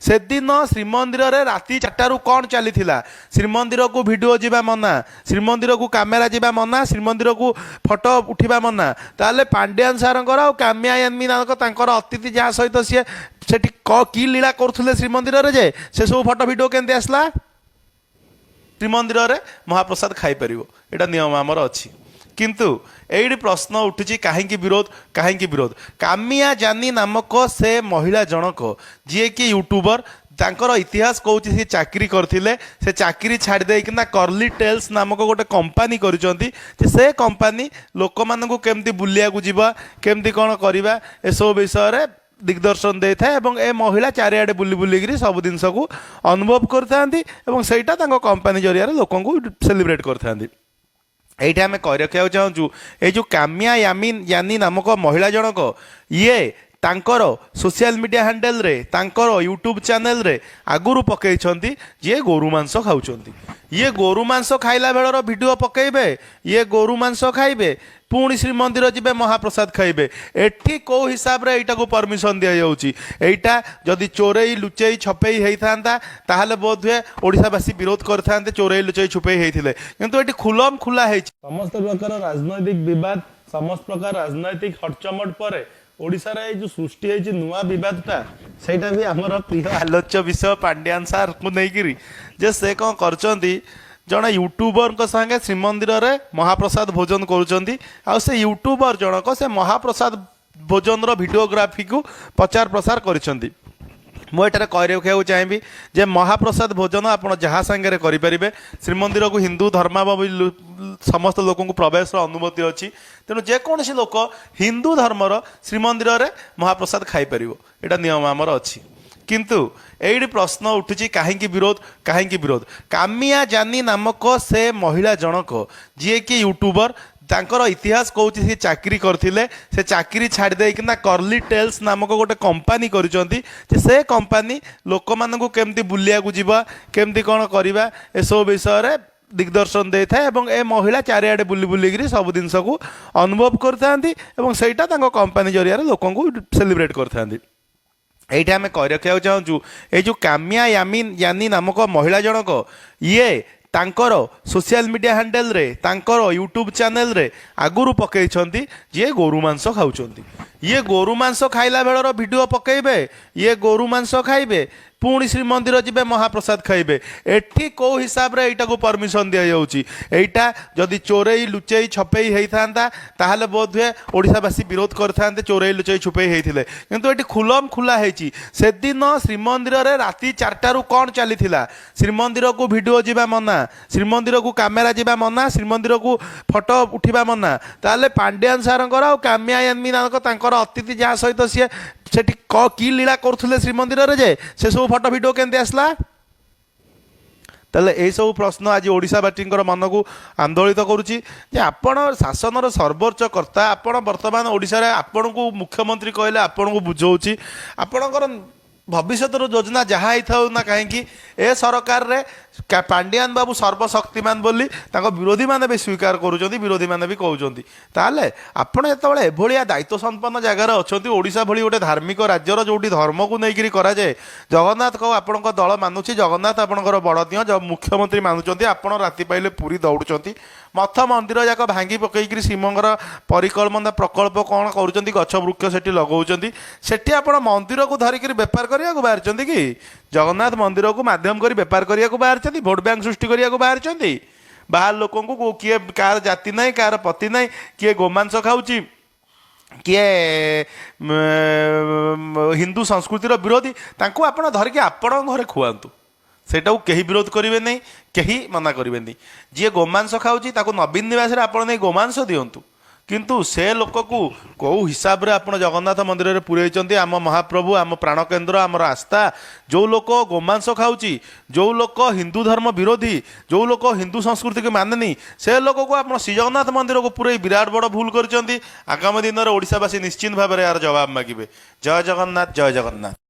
ସେଦିନ ଶ୍ରୀମନ୍ଦିରରେ ରାତି 4ଟାରୁ କ'ଣ ଚାଲିଥିଲା? ଶ୍ରୀମନ୍ଦିରକୁ ଭିଡ଼ିଓ ଯିବା ମନା, ଶ୍ରୀମନ୍ଦିରକୁ କ୍ୟାମେରା ଯିବା ମନା, ଶ୍ରୀମନ୍ଦିରକୁ ଫଟୋ ଉଠିବା ମନା। ତାହେଲେ ପାଣ୍ଡିଆନ ସାରଙ୍କର ଆଉ କାମିଆ ୟାମି ନାମକ ତାଙ୍କର ଅତିଥି ଯାହା ସହିତ ସିଏ ସେଠି କି ଲୀଳା କରୁଥିଲେ ଶ୍ରୀମନ୍ଦିରରେ ଯେ ସେସବୁ ଫଟୋ ଭିଡ଼ିଓ କେମିତି ଆସିଲା? ଶ୍ରୀମନ୍ଦିରରେ ମହାପ୍ରସାଦ ଖାଇପାରିବ, ଏଇଟା ନିୟମ ଆମର ଅଛି। କିନ୍ତୁ ଏଇଠି ପ୍ରଶ୍ନ ଉଠୁଛି, କାହିଁକି ବିରୋଧ? କାହିଁକି ବିରୋଧ? କାମିଆ ଜାନି ନାମକ ସେ ମହିଳା ଜଣକ, ଯିଏକି ୟୁଟ୍ୟୁବର, ତାଙ୍କର ଇତିହାସ କହୁଛି ସେ ଚାକିରି କରିଥିଲେ। ସେ ଚାକିରି ଛାଡ଼ି ଦେଇକିନା କର୍ଲି ଟେଲ୍ସ ନାମକ ଗୋଟେ କମ୍ପାନୀ କରିଛନ୍ତି ଯେ ସେ କମ୍ପାନୀ ଲୋକମାନଙ୍କୁ କେମିତି ବୁଲିବାକୁ ଯିବା, କେମିତି କ'ଣ କରିବା, ଏସବୁ ବିଷୟରେ ଦିଗ୍ଦର୍ଶନ ଦେଇଥାଏ। ଏବଂ ଏ ମହିଳା ଚାରିଆଡ଼େ ବୁଲି ବୁଲିକିରି ସବୁ ଜିନିଷକୁ ଅନୁଭବ କରିଥାନ୍ତି ଏବଂ ସେଇଟା ତାଙ୍କ କମ୍ପାନୀ ଜରିଆରେ ଲୋକଙ୍କୁ ସେଲିବ୍ରେଟ୍ କରିଥାନ୍ତି। ଏଇଠି ଆମେ କହି ରଖିବାକୁ ଚାହୁଁଛୁ, ଏଇ ଯେଉଁ କାମିଆ ୟାନି ନାମକ ମହିଳା ଜଣକ, ଇଏ ତାଙ୍କର ସୋସିଆଲ ମିଡ଼ିଆ ହ୍ୟାଣ୍ଡେଲରେ, ତାଙ୍କର ୟୁଟ୍ୟୁବ୍ ଚ୍ୟାନେଲରେ ଆଗରୁ ପକେଇଛନ୍ତି ଯିଏ ଗୋରୁ ମାଂସ ଖାଉଛନ୍ତି। ଇଏ ଗୋରୁ ମାଂସ ଖାଇଲା ବେଳର ଭିଡ଼ିଓ ପକେଇବେ, ଇଏ ଗୋରୁ ମାଂସ ଖାଇବେ, ପୁଣି ଶ୍ରୀମନ୍ଦିର ଯିବେ, ମହାପ୍ରସାଦ ଖାଇବେ। ଏଠି କେଉଁ ହିସାବରେ ଏଇଟାକୁ ପରମିସନ୍ ଦିଆଯାଉଛି? ଏଇଟା ଯଦି ଚୋରେଇ ଲୁଚେଇ ଛପେଇ ହେଇଥାନ୍ତା, ତାହେଲେ ବୋଧହୁଏ ଓଡ଼ିଶାବାସୀ ବିରୋଧ କରିଥାନ୍ତେ, ଚୋରେଇ ଲୁଚେଇ ଛୁପେଇ ହେଇଥିଲେ। କିନ୍ତୁ ଏଠି ଖୁଲମ ଖୁଲା ହେଇଛି। ସମସ୍ତ ପ୍ରକାର ରାଜନୈତିକ ବିବାଦ, ସମସ୍ତ ପ୍ରକାର ରାଜନୈତିକ ହଟଚମଟ ପରେ ଓଡ଼ିଶାରେ ଏଇ ଯୋଉ ସୃଷ୍ଟି ହେଇଛି ନୂଆ ବିବାଦଟା, ସେଇଟା ବି ଆମର ପ୍ରିୟ ଆଲୋଚ୍ୟ ବିଷୟ ପାଣ୍ଡିଆନ ସାର୍ଙ୍କୁ ନେଇକିରି ଯେ ସେ କ'ଣ କରିଛନ୍ତି, ଜଣେ ୟୁଟ୍ୟୁବରଙ୍କ ସାଙ୍ଗେ ଶ୍ରୀମନ୍ଦିରରେ ମହାପ୍ରସାଦ ଭୋଜନ କରୁଛନ୍ତି। ଆଉ ସେ ୟୁଟ୍ୟୁବର ଜଣକ ସେ ମହାପ୍ରସାଦ ଭୋଜନର ଭିଡ଼ିଓଗ୍ରାଫିକୁ ପ୍ରଚାର ପ୍ରସାର କରିଛନ୍ତି। ମୁଁ ଏଠାରେ କହି ରଖିବାକୁ ଚାହିଁବି ଯେ ମହାପ୍ରସାଦ ଭୋଜନ ଆପଣ ଯାହା ସାଙ୍ଗରେ କରିପାରିବେ। ଶ୍ରୀମନ୍ଦିରକୁ ହିନ୍ଦୁ ଧର୍ମାବଲମ୍ବୀ ସମସ୍ତ ଲୋକଙ୍କୁ ପ୍ରବେଶର ଅନୁମତି ଅଛି। ତେଣୁ ଯେକୌଣସି ଲୋକ ହିନ୍ଦୁ ଧର୍ମର ଶ୍ରୀମନ୍ଦିରରେ ମହାପ୍ରସାଦ ଖାଇପାରିବ, ଏଇଟା ନିୟମ ଆମର ଅଛି। କିନ୍ତୁ ଏଇଠି ପ୍ରଶ୍ନ ଉଠୁଛି, କାହିଁକି ବିରୋଧ? କାହିଁକି ବିରୋଧ? କାମିଆ ଜାନି ନାମକ ସେ ମହିଳା ଜଣକ, ଯିଏକି ୟୁଟ୍ୟୁବର, ତାଙ୍କର ଇତିହାସ କହୁଛି ସେ ଚାକିରି କରିଥିଲେ। ସେ ଚାକିରି ଛାଡ଼ି ଦେଇକିନା କର୍ଲି ଟେଲ୍ସ ନାମକ ଗୋଟେ କମ୍ପାନୀ କରିଛନ୍ତି ଯେ ସେ କମ୍ପାନୀ ଲୋକମାନଙ୍କୁ କେମିତି ବୁଲିବାକୁ ଯିବା, କେମିତି କ'ଣ କରିବା, ଏସବୁ ବିଷୟରେ ଦିଗ୍ଦର୍ଶନ ଦେଇଥାଏ। ଏବଂ ଏ ମହିଳା ଚାରିଆଡ଼େ ବୁଲି ବୁଲିକିରି ସବୁ ଜିନିଷକୁ ଅନୁଭବ କରିଥାନ୍ତି ଏବଂ ସେଇଟା ତାଙ୍କ କମ୍ପାନୀ ଜରିଆରେ ଲୋକଙ୍କୁ ସେଲିବ୍ରେଟ୍ କରିଥାନ୍ତି। ଏଇଠି ଆମେ କହି ରଖିବାକୁ ଚାହୁଁଛୁ, ଏଇ ଯେଉଁ କାମିଆ ୟାନି ନାମକ ମହିଳା ଜଣକ, ଇଏ ତାଙ୍କର ସୋସିଆଲ ମିଡ଼ିଆ ହ୍ୟାଣ୍ଡେଲରେ, ତାଙ୍କର ୟୁଟ୍ୟୁବ୍ ଚ୍ୟାନେଲରେ ଆଗରୁ ପକେଇଛନ୍ତି ଯିଏ ଗୋରୁ ମାଂସ ଖାଉଛନ୍ତି। ଇଏ ଗୋରୁ ମାଂସ ଖାଇଲା ବେଳର ଭିଡ଼ିଓ ପକେଇବେ, ଇଏ ଗୋରୁ ମାଂସ ଖାଇବେ, ପୁଣି ଶ୍ରୀମନ୍ଦିର ଯିବେ, ମହାପ୍ରସାଦ ଖାଇବେ। ଏଠି କେଉଁ ହିସାବରେ ଏଇଟାକୁ ପରମିସନ୍ ଦିଆଯାଉଛି? ଏଇଟା ଯଦି ଚୋରେଇ ଲୁଚେଇ ଛପେଇ ହେଇଥାନ୍ତା, ତାହେଲେ ବୋଧହୁଏ ଓଡ଼ିଶାବାସୀ ବିରୋଧ କରିଥାନ୍ତେ, ଚୋରେଇ ଲୁଚେଇ ଛୁପେଇ ହେଇଥିଲେ। କିନ୍ତୁ ଏଠି ଖୁଲମ ଖୁଲା ହେଇଛି। ସେଦିନ ଶ୍ରୀମନ୍ଦିରରେ ରାତି 4ଟାରୁ କ'ଣ ଚାଲିଥିଲା? ଶ୍ରୀମନ୍ଦିରକୁ ଭିଡ଼ିଓ ଯିବା ମନା, ଶ୍ରୀମନ୍ଦିରକୁ କ୍ୟାମେରା ଯିବା ମନା, ଶ୍ରୀମନ୍ଦିରକୁ ଫଟୋ ଉଠିବା ମନା। ତାହେଲେ ପାଣ୍ଡିଆନ ସାରଙ୍କର ଆଉ କାମିଆ ୟାମି ନାମକ ତାଙ୍କର ଅତିଥି ଯାହା ସହିତ ସିଏ ସେଠି କି ଲୀଳା କରୁଥିଲେ ଶ୍ରୀମନ୍ଦିରରେ ଯେ ସେସବୁ ଫଟୋ ଭିଡ଼ିଓ କେମିତି ଆସିଲା? ତାହେଲେ ଏଇସବୁ ପ୍ରଶ୍ନ ଆଜି ଓଡ଼ିଶାବାସୀଙ୍କର ମନକୁ ଆନ୍ଦୋଳିତ କରୁଛି ଯେ ଆପଣ ଶାସନର ସର୍ବୋଚ୍ଚ କର୍ତ୍ତା, ଆପଣ ବର୍ତ୍ତମାନ ଓଡ଼ିଶାରେ, ଆପଣଙ୍କୁ ମୁଖ୍ୟମନ୍ତ୍ରୀ କହିଲେ ଆପଣଙ୍କୁ ବୁଝଉଛି। ଆପଣଙ୍କର ଭବିଷ୍ୟତର ଯୋଜନା ଯାହା ହେଇଥାଉ ନା କାହିଁକି, ଏ ସରକାରରେ ପାଣ୍ଡିଆନ ବାବୁ ସର୍ବଶକ୍ତିମାନ ବୋଲି ତାଙ୍କ ବିରୋଧୀମାନେ ବି ସ୍ୱୀକାର କରୁଛନ୍ତି, ବିରୋଧୀମାନେ ବି କହୁଛନ୍ତି। ତାହେଲେ ଆପଣ ଯେତେବେଳେ ଏଭଳିଆ ଦାୟିତ୍ୱ ସମ୍ପନ୍ନ ଜାଗାରେ ଅଛନ୍ତି, ଓଡ଼ିଶା ଭଳି ଗୋଟେ ଧାର୍ମିକ ରାଜ୍ୟର, ଯେଉଁଠି ଧର୍ମକୁ ନେଇକରି କରାଯାଏ, ଜଗନ୍ନାଥକୁ ଆପଣଙ୍କ ଦଳ ମାନୁଛି, ଜଗନ୍ନାଥ ଆପଣଙ୍କର ବଡ଼ ଦିଅଁ, ମୁଖ୍ୟମନ୍ତ୍ରୀ ମାନୁଛନ୍ତି, ଆପଣ ରାତି ପାଇଲେ ପୁରୀ ଦୌଡ଼ୁଛନ୍ତି, ମଠ ମନ୍ଦିର ଯାକ ଭାଙ୍ଗି ପକେଇକିରି ଶ୍ରୀମନ୍ଦିର ପରିକଳ୍ପନା ପ୍ରକଳ୍ପ କ'ଣ କରୁଛନ୍ତି, ଗଛ ବୃକ୍ଷ ସେଠି ଲଗାଉଛନ୍ତି, ସେଠି ଆପଣ ମନ୍ଦିରକୁ ଧରିକିରି ବେପାର କରିବାକୁ ବାହାରିଛନ୍ତି କି? ଜଗନ୍ନାଥ ମନ୍ଦିରକୁ ମାଧ୍ୟମ କରି ବେପାର କରିବାକୁ ବାହାରିଛନ୍ତି? ଭୋଟ ବ୍ୟାଙ୍କ ସୃଷ୍ଟି କରିବାକୁ ବାହାରିଛନ୍ତି? ବାହାର ଲୋକଙ୍କୁ କିଏ କାହାର ଜାତି ନାହିଁ, କାହାର ପତି ନାହିଁ, କିଏ ଗୋମାଂସ ଖାଉଛି, କିଏ ହିନ୍ଦୁ ସଂସ୍କୃତିର ବିରୋଧୀ, ତାଙ୍କୁ ଆପଣ ଧରିକି ଆପଣଙ୍କ ଘରେ ଖୁଆନ୍ତୁ। ସେଇଟାକୁ କେହି ବିରୋଧ କରିବେ ନାହିଁ, କେହି ମନା କରିବେନି। ଯିଏ ଗୋମାଂସ ଖାଉଛି, ତାକୁ ନବୀନ ନିବାସରେ ଆପଣ ନେଇ ଗୋମାଂସ ଦିଅନ୍ତୁ। କିନ୍ତୁ ସେ ଲୋକକୁ କେଉଁ ହିସାବରେ ଆପଣ ଜଗନ୍ନାଥ ମନ୍ଦିରରେ ପୁରେଇଛନ୍ତି? ଆମ ମହାପ୍ରଭୁ, ଆମ ପ୍ରାଣକେନ୍ଦ୍ର, ଆମର ଆସ୍ଥା। ଯେଉଁ ଲୋକ ଗୋମାଂସ ଖାଉଛି, ଯେଉଁ ଲୋକ ହିନ୍ଦୁ ଧର୍ମ ବିରୋଧୀ, ଯେଉଁ ଲୋକ ହିନ୍ଦୁ ସଂସ୍କୃତିକୁ ମାନେନି, ସେ ଲୋକକୁ ଆପଣ ଶ୍ରୀଜଗନ୍ନାଥ ମନ୍ଦିରକୁ ପୁରେଇ ବିରାଟ ବଡ଼ ଭୁଲ କରିଛନ୍ତି। ଆଗାମୀ ଦିନରେ ଓଡ଼ିଶାବାସୀ ନିଶ୍ଚିତ ଭାବରେ ଏହାର ଜବାବ ମାଗିବେ। ଜୟ ଜଗନ୍ନାଥ, ଜୟ ଜଗନ୍ନାଥ।